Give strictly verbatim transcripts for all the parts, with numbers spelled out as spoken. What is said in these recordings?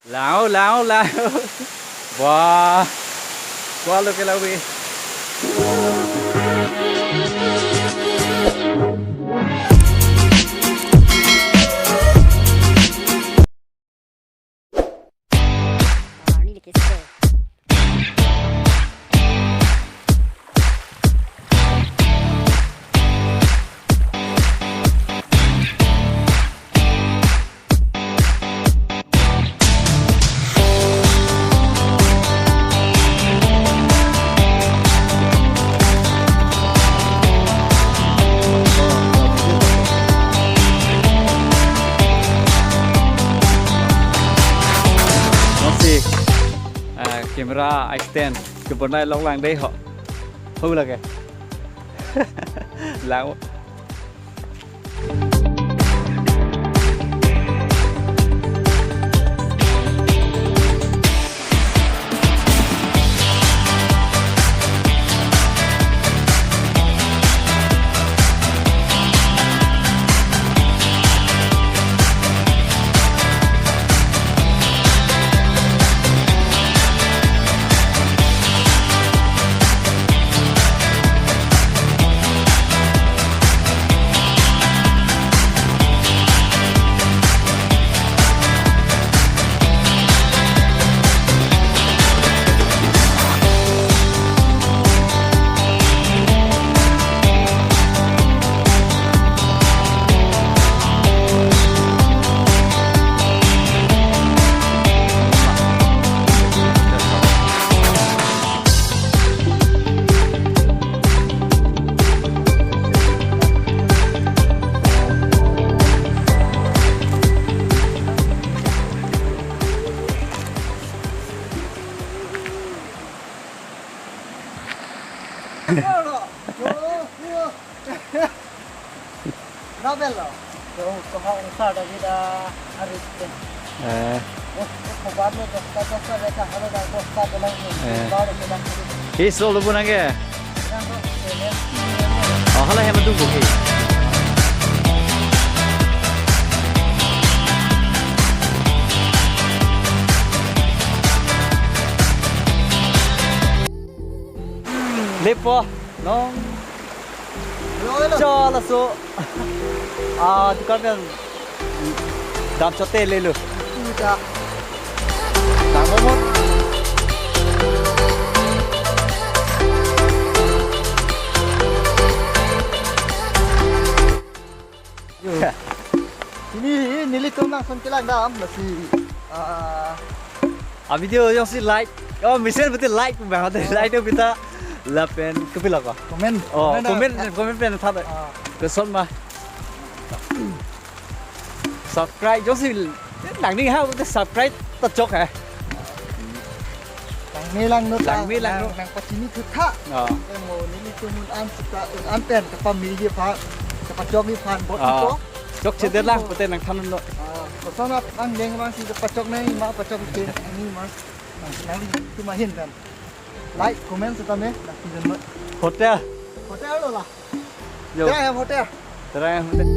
Lang-o, lang-o, lang-o. Wah. Wah, lo ke lawi. Masih, eh, camera stand kebonai lok lang dei ho. Ho lake. Lang. Nabel lo. Yo, ko ha ungsa da kita arit ke. Eh. Oh, ko ba me dosta dosta de ka halo da dosta de lang ni. Eh. Ba de ke lang ni. Hi, solo bu nang ke? Nang ko, eh, eh. Oh, hala hem tu bu ke. Lepo, nong. Hello, hello. Cho laso. Ah, dukan pen dam chote lelo. Iya. Dam mo. Yo. Pini nelitum nangsun kelang dam, lasi, ah, a video jongsi like, oh, mesen betul like, bang, ada like tu kita lapen kepila ko? Comment. Oh, comment, comment, ah, comment pen tha. Ah. Koson ma. Subscribe jongsi nangning ha, betul subscribe ta chok eh. Langme langno ta, langme langno. Nang, nang pachini thutha. Oh. Emo nelitum un-an sita un-an pen kapamiji aphan, kapachokji aphan bot, oh, ito. Chokche det lang, bot ito. Pute nangthanlo. Ah, koson aphan nang deng bang si kapachok nang ma pachok ke ani ma. Nang, nanglitum ahin pen like, comment sita me nangpidun mo. Hotel. Hotel lo la. Yo. Terang hem hotel. Terang hem hotel.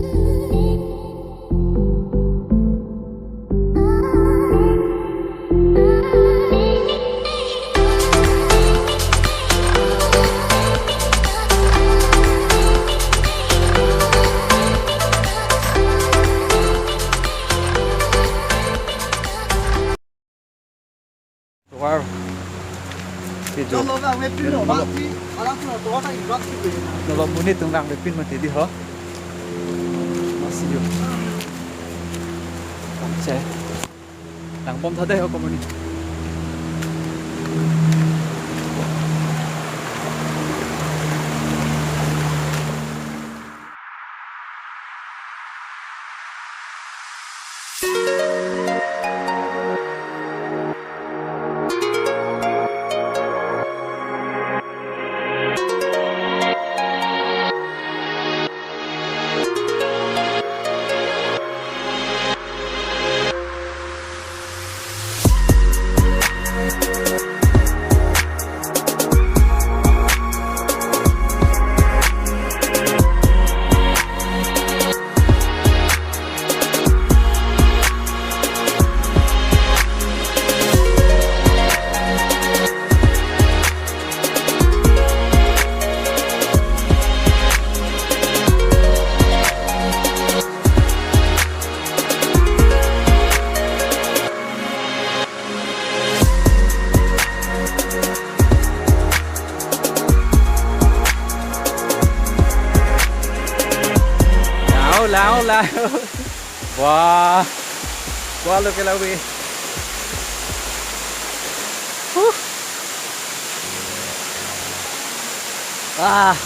Tovar. Ke jo. Nolo ba we pin lo, nolo ba si, alam si tovar ta irak si pe. Nolo monit atum nangvepin mati dei ho. Masih jo. Kamse. Nang bom tha dei ho komoni. Wah. Wah, lo ke la ave. Huh. Ah.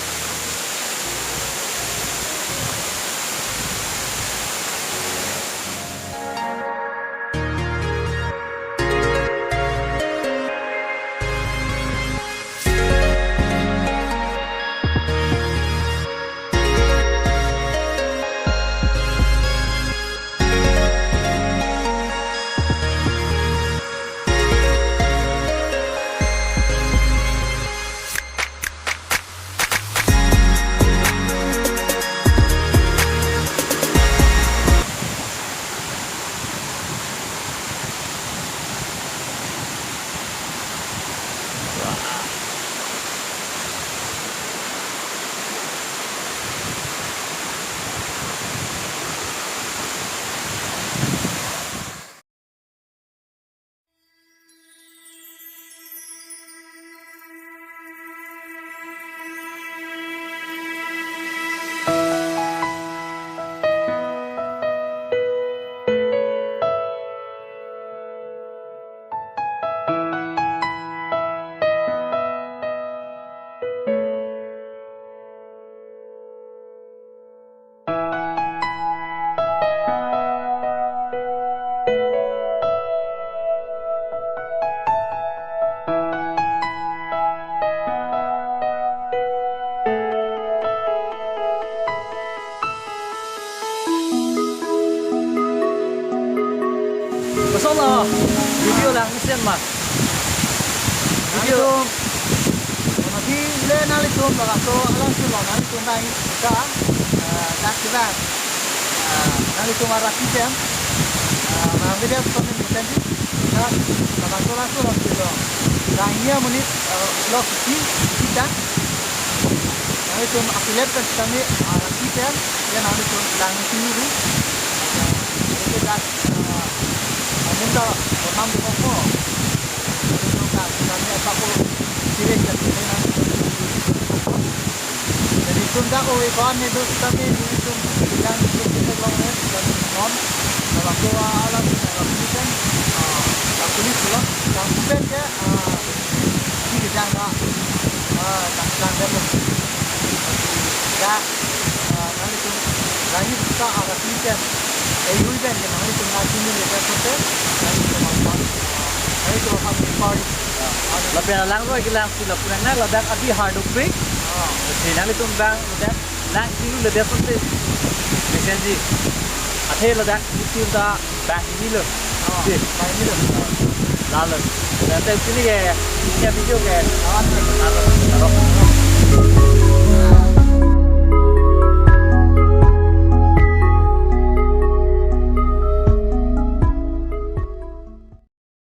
Kosonlo, video lang mesen ma. Video. Nanglitum, nanglitum le nanglitum labangso alangsun lo nanglitum nai ka, eh, dak kevang. Eh, nanglitum arati pen, eh, nang video komen komen di. Ya, labangso alangsun lo kilo. Dang hini amonit, eh, lo kisi, kisi ta. Nanglitum apilet pen kami, ah, nanglitum pen, ya nanglitum lang sini di. Oke, dak, ah, amun ta, pernah di koko. Nanglitum ta, kami apa ko, sini jadi, nanglitum. Jadi, itum ta, oh, iko ane dos kami, itum yang itum kita long, eh, kami non. Kalau aku, ah, alam, kalau aku kan, ah, aku ni pulang, yang bukan ya, ah, Kiri jang da, ah, jang jang da lo. Da, ah, nanglitum, nanglitum ta arati pen, eh, yui pen, nanglitum nangchini le pen kote, nanglitum apa, nanglitum apa before, ah, lapen alang roi kelang si lapu nang na ladak adi harduk pik. Ah. Oke, nanglitum bang, ladak lang chingluledet asonte. Mesen ji. Athe ladak itum ta bang hini lo. Oh, si. Bang hini lo. Lalo. Ladak chini ke, chini video ke. Lalo. Lalo.